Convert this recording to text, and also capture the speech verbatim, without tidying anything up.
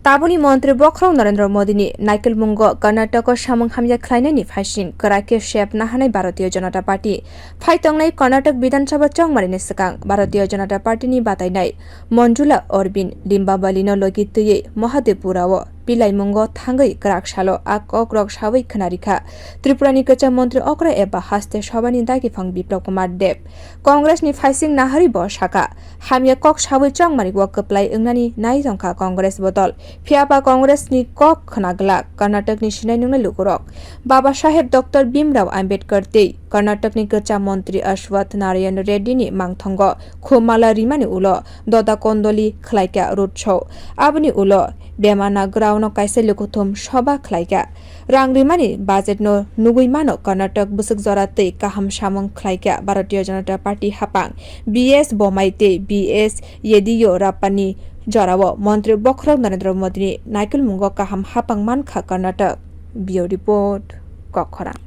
Taboni Montri Bokhorok Narendra Modini naikolmungo Karnatako samung hamya khlainaini phaising kwrak khe sep nahanai Bharatiya Janata Party. Phai tongnai Karnatak Bidhan Sabha chongmarini swkang Bharatiya Janata Party ni batainai Monjula Orbin Limbabalino logi twiwi Mahadevpurao pilaimungo thangwi kwrak salo a kokrok sawi khwnarikha. Tripurani kwcham montri okra eba haste sobani dagiphang Biplab Kumar Deb Congress ni phaising naharwi bo sakha, hamya kok sawi chongmani o kwplai wngnani nai tongkha Congress bodol. Phiyaba Congress ni kok khna glak Karnatak ni sinai nungnai lukurok. Baba Saheb Doctor Bhimrao Ambedkar tei Karnatak ni kwcham montri Ashwath Narayan Reddy ni mangthango khumala rimani ulo doda kondoli khlaikha road show. Aboni ulo Bemana ground o kaisa lukuthum soba khlaikha. Rang rimani budget no nugwi mano Karnatak bwswk jora tei kaham samung khlaikha Bharatiya Janata Party hapang. B S Bomai tei B S Yediyurappani jorao Montri Bokhorok Narendra Modini naikolmungo kaham hapang mankha Karnatak. Bureau Report, Kokkhorang.